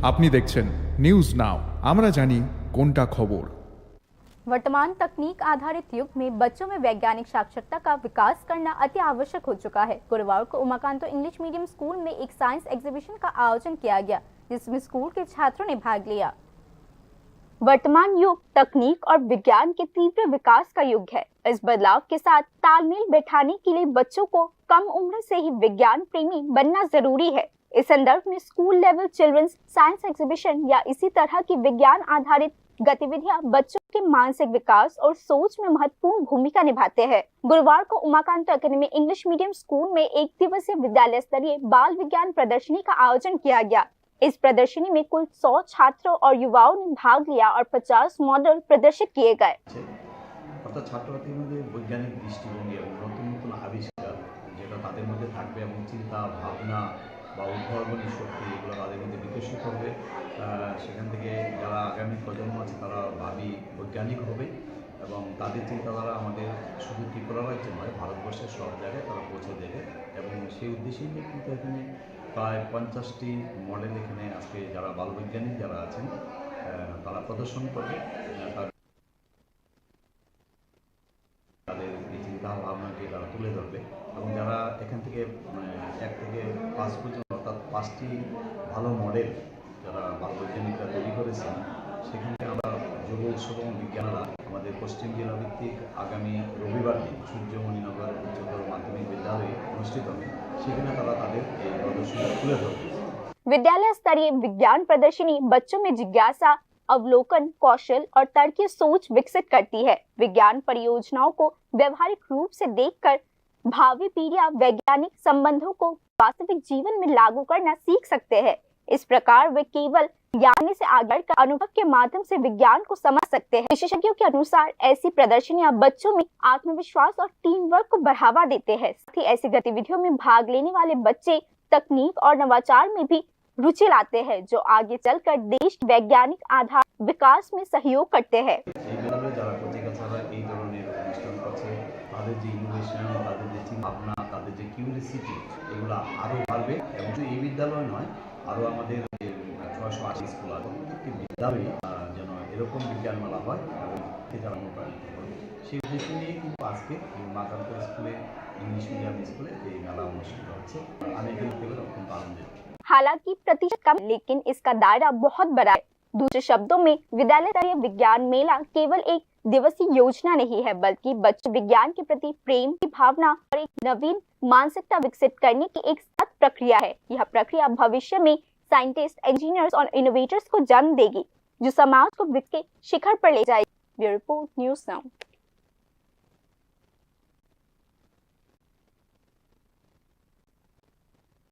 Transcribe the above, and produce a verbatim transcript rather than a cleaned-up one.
আপনি দেখছেন news now, আমরা জানি কোনটা খবর। वर्तमान तकनीक आधारित युग में बच्चों में वैज्ञानिक साक्षरता का विकास करना अति आवश्यक हो चुका है। गुरुवार को उमाकांतो इंग्लिश मीडियम स्कूल में एक साइंस एग्जीबिशन का आयोजन किया गया, जिसमें स्कूल के छात्रों ने भाग लिया। वर्तमान युग तकनीक और विज्ञान के तीव्र विकास का युग है। इस बदलाव के साथ तालमेल बैठाने के लिए बच्चों को कम उम्र से ही विज्ञान प्रेमी बनना जरूरी है। इस संदर्भ में school level children's science exhibition या इसी तरह की विज्ञान आधारित गतिविधियां बच्चों के मानसिक विकास और सोच में महत्वपूर्ण भूमिका निभाते हैं। गुरुवार को Umakant academy English medium school में एक दिवसीय विद्यालय स्तरीय बाल विज्ञान प्रदर्शनी का आयोजन किया गया। इस प्रदर्शनी में कुल सौ छात्रों और युवाओं ने भाग लिया और पचास मॉडल प्रदर्शित किए गए। অর্থাৎ ছাত্রছাত্রীর মধ্যে বৈজ্ঞানিক দৃষ্টিভঙ্গি এবং নতুন নতুন আবিষ্কার, যেটা তাদের মধ্যে থাকবে এবং চিন্তা ভাবনা বা উদ্ভাবনী শক্তি, এগুলো তাদের মধ্যে বিকশিত হবে। আহ, সেখান থেকে যারা আগামী প্রজন্ম আছে, তারা ভাবি বৈজ্ঞানিক হবে এবং তাদের চিন্তাধারা আমাদের শুধু ত্রিপুরা রাজ্যে নয়, ভারতবর্ষের সব জায়গায় তারা পৌঁছে দেবে। এবং সেই উদ্দেশ্যে নিয়ে কিন্তু এখানে প্রায় পঞ্চাশটি মডেল এখানে আজকে যারা বালবৈজ্ঞানিক যারা আছেন, আহ, তারা প্রদর্শন করবে। আহ, তার তাদের এই চিন্তা ভাবনাকে তারা তুলে ধরবে এবং যারা এখান থেকে, মানে, এক থেকে পাঁচ পর্যন্ত, অর্থাৎ পাঁচটি ভালো মডেল যারা বালবৈজ্ঞানিকরা তৈরি করেছেন, সেখানে আমরা যুব উৎসব এবং বিজ্ঞানীরা আমাদের পশ্চিম জেলা ভিত্তিক আগামী রবিবার দিন সূর্যমণিনগর উচ্চতর মাধ্যমিক বিদ্যালয়ে অনুষ্ঠিত হবে। সেখানে তারা তাদের এই প্রদর্শনী তুলে ধরবে। विद्यालय स्तरीय विज्ञान प्रदर्शनी बच्चों में जिज्ञासा, अवलोकन, कौशल और तर्कीय सोच विकसित करती है। विज्ञान परियोजनाओं को व्यवहारिक रूप से देखकर भावी पीढ़ियां वैज्ञानिक संबंधों को वास्तविक जीवन में लागू करना सीख सकते हैं। इस प्रकार वे केवल ज्ञान से आगे बढ़कर अनुभव के माध्यम से विज्ञान को समझ सकते हैं। विशेषज्ञों के अनुसार ऐसी प्रदर्शनियां बच्चों में आत्मविश्वास और टीम वर्क को बढ़ावा देते हैं। साथ ही ऐसी गतिविधियों में भाग लेने वाले बच्चे तकनीक और नवाचार में भी रुचि लाते हैं, जो आगे चलकर देश के वैज्ञानिक आधार विकास में सहयोग करते हैं। এই বিদ্যালয়ে যারা প্রতিভাশালী এই ধরনের অনুষ্ঠান করছে, তাদের যে ইনোভেশন, তাদের যে চিন্তা ভাবনা, তাদের যে কিউরিসিটি, এগুলো আরও বাড়বে। এবং শুধু এই বিদ্যালয় নয়, আরও আমাদের যে ছয়শো আশি স্কুল আছে, প্রত্যেকটি বিদ্যালয়ে, আহ, যেন এরকম বিজ্ঞান মেলা হয় এবং এতে যারা অনুপ্রাণিত হয়। সেই উদ্দেশ্য নিয়ে কিন্তু আজকে এই মাকান্ত স্কুলে, ইংলিশ মিডিয়াম স্কুলে এই মেলা অনুষ্ঠিত হচ্ছে। আমি এখানে পেলে অত্যন্ত আনন্দিত। हालांकि प्रतिशत कम, लेकिन इसका दायरा बहुत बड़ा है। दूसरे शब्दों में, विद्यालय स्तरीय विज्ञान मेला केवल एक दिवसीय योजना नहीं है, बल्कि बच्चों विज्ञान के प्रति प्रेम की भावना और एक नवीन मानसिकता विकसित करने की एक सतत प्रक्रिया है। यह प्रक्रिया भविष्य में साइंटिस्ट, इंजीनियर्स और इनोवेटर्स को जन्म देगी, जो समाज को विकास के शिखर पर ले जाएगी। Bureau report, news now.